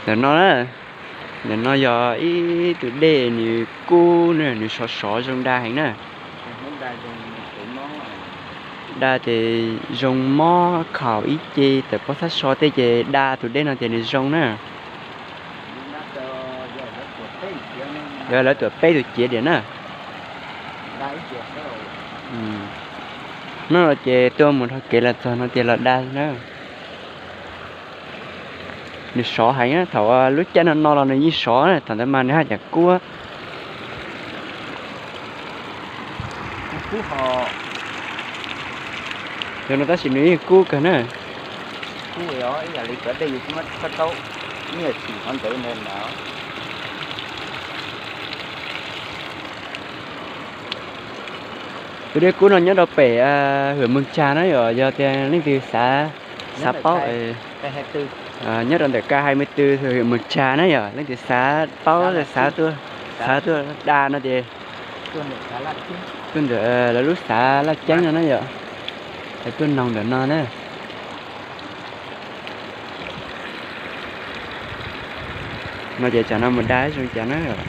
Ntawm no na, ntawm no yog ib tug dej nws kub na, nws sov sov zoo da heev na. Da ces zoo mob khaum ib ce tawm pob txhab so tej ces da tus dej no ces nws zoo na. Yog lawv tuam peb tus ciav diam na. Hnub no ces tuaj mus dhau kev los txog no ces los da na. Nws sov heev na, thaum lub caij no no los nws yeej sov na, thaum ntawd mas nws haj yam kub. Yog no tab sis nws yeej kub kawg na. Tus dej kub no nyob rau pem hwm Moos Tsag na yom, yog tias leej twg xav, xav paub, nyob rau ntawm ka hai mươi tư hwm Moos Tsag na yom, leej twg xav paub xav tuaj, xav tuaj da no ces tuaj ntawm lawv lub xav Laj Ceeb no na yom, es tuaj noog ntawm no na. No ces tsam no mus da zoo cas na yom.